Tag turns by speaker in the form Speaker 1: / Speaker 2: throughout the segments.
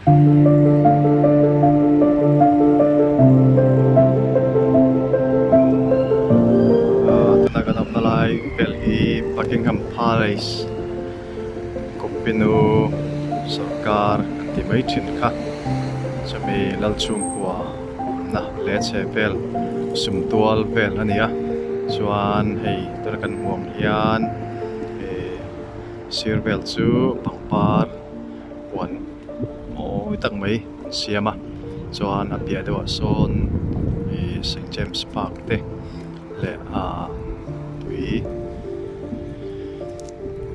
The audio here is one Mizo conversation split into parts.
Speaker 1: Tuna kan awmna lai vel hi Buckingham Palace Kumpinu sawrkar an ti mai thin kha chumi Lalchhungkua awmna leh chhe vel sumtual vel a ni a chuan hei tuna kan hmuh ang hian ihh sir vel chu pangpar huan mawi tak mai an siam a chuan a piah deuhah sawn ihh Saint James Park te leh ahh tui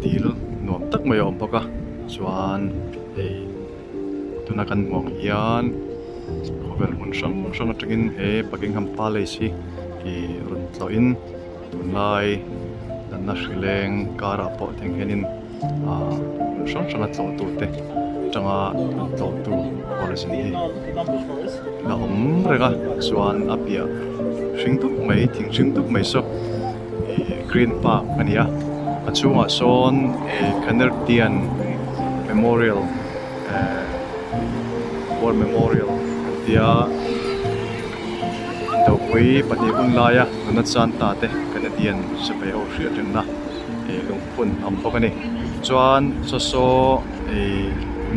Speaker 1: dil nuam tak mai a awm bawk a chuan hei tuna kan hmuh ang hian khawvel hmun hrang hrang atangin he Buckingham Palace hi ih rawn tlawhin tunlai natna hrileng karah pawh thleng hianin ah hmun hrang hranga tlawh tute atanga rawn tlawhtu origin hi la awm reng a chuan a piah hring dup mai thing hring dup mai saw ih green park a ni a a chhungah sawn ih Canadian memorial eh war memorial an tia indopui pahnih hun laia nuna chanta te Canadian sipai ho hriat rengna ih lungphun a awm bawk a ni chuan saw saw ih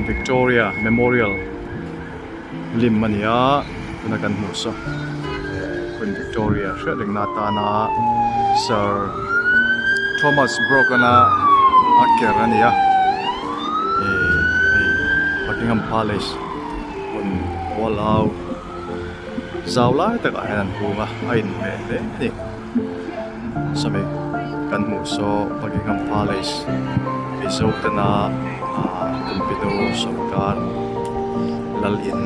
Speaker 1: Victoria memorial lim a ni a tuna kan hmuh saw eh Queen Victoria hriat rengna atana Sir Thomas Brogan-a a ker a ni a ih hei Buckingham Palace hmun mual au zau lai takah hian an hung a a inhmeh hle a ni. Sawmi kan hmuh saw Buckingham Palace Mizo tena ah Kumpinu sawrkar lal in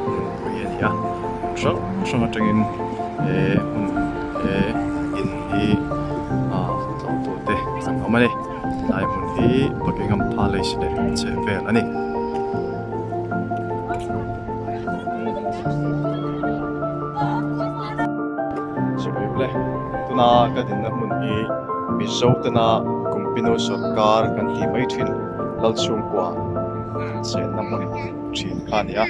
Speaker 1: hmunpui a ni a hmun hrang hrang atangin he hmun he in hi ah tlawh tur te an awm a ni tlai hmun hi Buckingham Palace leh a chhehvel a ni. Chibai ule tuna ka dinna hmun hi Mizo tena Kumpinu sawrkar kan tih mai thin Lalchhungkua chenna hmun thin kha a ni a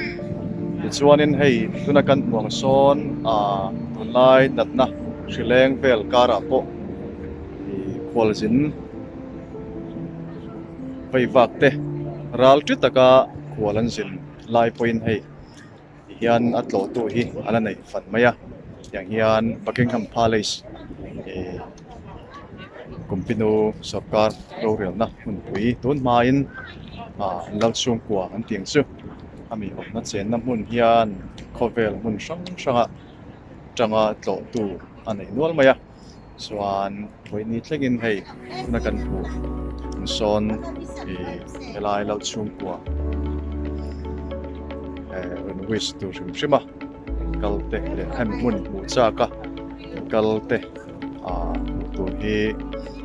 Speaker 1: tichuanin hei tuna kan hmuh ang sawn ah tunlai natna hrileng vel karah pawh ih khualzin veivak te ral ṭi taka khual an zin lai pawhin hei. Ti hian a tlawhtu hi a la neih fan mai a tiang hian Buckingham Palace ih Kumpinu sawrkar rorelna hmunpui tun hmain ah Lalchhungkua an tih ang chu a mi awmna chenna hmun hian khawvel hmun hrang hranga tanga tlawhtu a nei nual mai a chuan vawiini thlengin hei tuna kan hmuh ang sawn ih helai Lalchhungkua eh rawn wish tur hrim hrim a kal te leh hemi hmun hmuh chak a kal te ah hmuh tur hi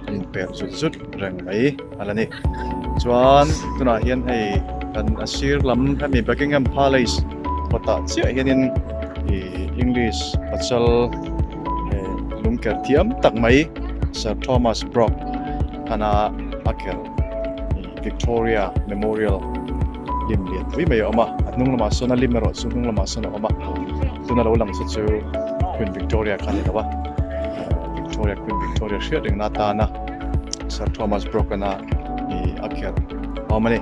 Speaker 1: a inper zut zut reng mai a la ni chuan tunah hian hei kan a sir lam hemi Buckingham Palace kawtah chiah hianin ih English pachal eh lungker thiam tak mai Sir Thomas Brooke khana a khelh ih Victoria Memorial lim lian pui mai a awm a a hnung lamah sawn a lim erawh chu hnung lamah sawn a awm a tuna lo lang chu chu Queen Victoria kha a ni lo a Victoria Queen Victoria hriat rengna atana Sir Thomas Brooke-ana ih a khelh a awm a ni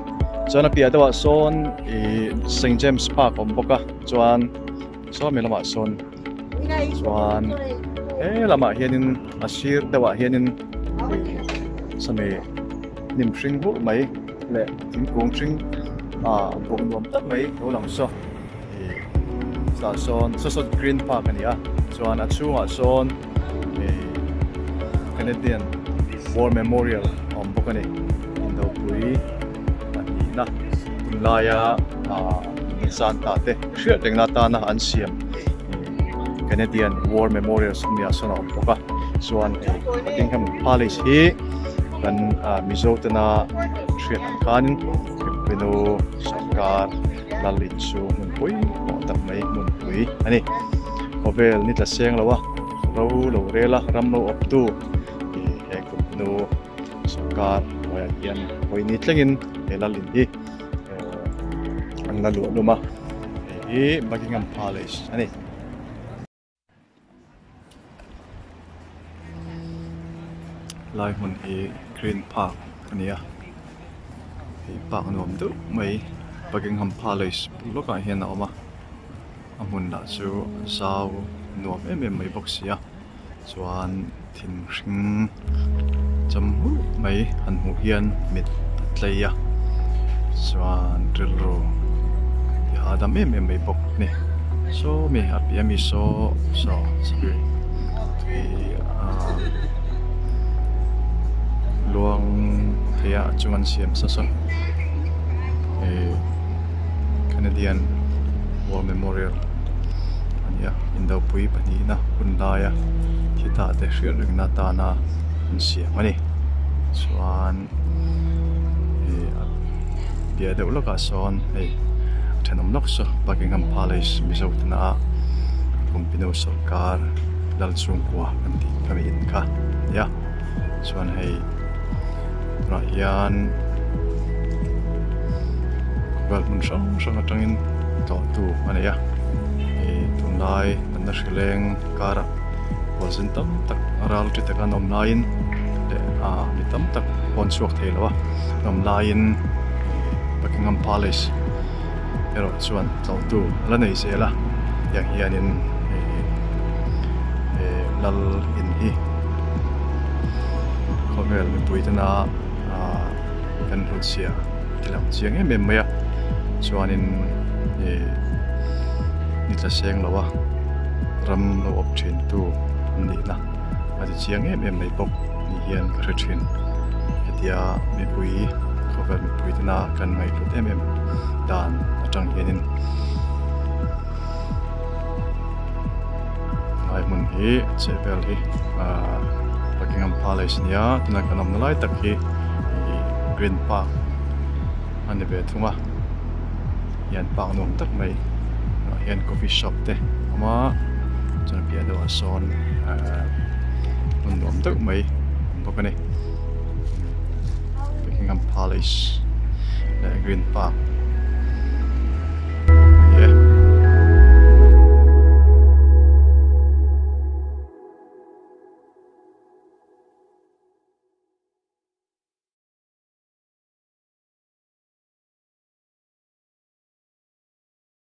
Speaker 1: chuan a piah deuhah sawn ih Saint James Park a awm bawk a chuan sawmi lamah sawn chuan he lamah hianin a sir deuhah hianin sawmi hnim hring hmurh mai leh thingkung hring ah bawk nuam tak mai lo lang saw ih tah sawn saw saw green park a ni a chuan a chhungah sawn ih Canadian war memorial a awm bawk a ni indopui pahnihna tunlaia ah Santa te hriat rengna atana an siam ih Canadian war memorial sawmliah sawn a awm bawk a chuan hei Buckingham Palace hi kan ah Mizo tena hriat ang khanin Filipino sawrkar lal in chu hmunpui pawh tak mai hmunpui a ni khawvel ni tla seng lo a ro lo rel a ram lo awp tu ih he Filipino sawrkar hnuaiah hian vawiin ni thlengin he lal in hi. an la luah lum a, hei hi Buckingham Palace a ni. Lai hmun hi Green Park a ni a, hei park nuam deuh mai Buckingham Palace bul lawkah hian a awm a, a hmun lah chu zau nuam em em mai bawk si a, chuan thing hring cham hmurh mai han hmuh hian mit a tlei a, chuan rilru ti hahdam em em mai bawk a ni. Saw mi a piah ami saw saw sorry tui ah luang thei a chung an siam sa saw eh Canadian War Memorial a ni a indopui pahnihna hun laia thi ta te hriat rengna atana an siam a ni chuan ih a piah deuh lawkah sawn hei a thenawm lawk saw Buckingham Palace Mizo tena Kumpinu sawrkar lal chhungkua kan tih kha mi in kha a ni a chuan hei tunah hian khawvel hmun hrang hrang atangin tlawhtu a nei a ih tunlai natna hrileng karah hualzin tam tak ral ṭi taka an awm laiin leh ah mi tam tak pawn chhuak thei lo a an awm laiin Buckingham Palace erawh chuan tlawhtu a la nei zel a tiang hianin ih eh lal in hi khawvel mipui tena ah kan hlut chhia ti lang chiang em em mai a chuanin ih ni tla seng lo a ram lo awp thin tu an nihna a ti chiang em em mai bawk ni hian ka hre thin hetia mipui khawvel mipui tena kan ngaihhlut em em dan atang hianin helai hmun hi a chhehvel hi ahh Buckingham Palace a nia tuna kan awmna lai tak hi ih Green Park a ni ve thung a hian park nuam tak mai ah hian coffee shop te a awm a chuan a piah deuhah sawn ahh hmun nuam deuh mai a awm bawk a ni Buckingham Palace leh Green Park.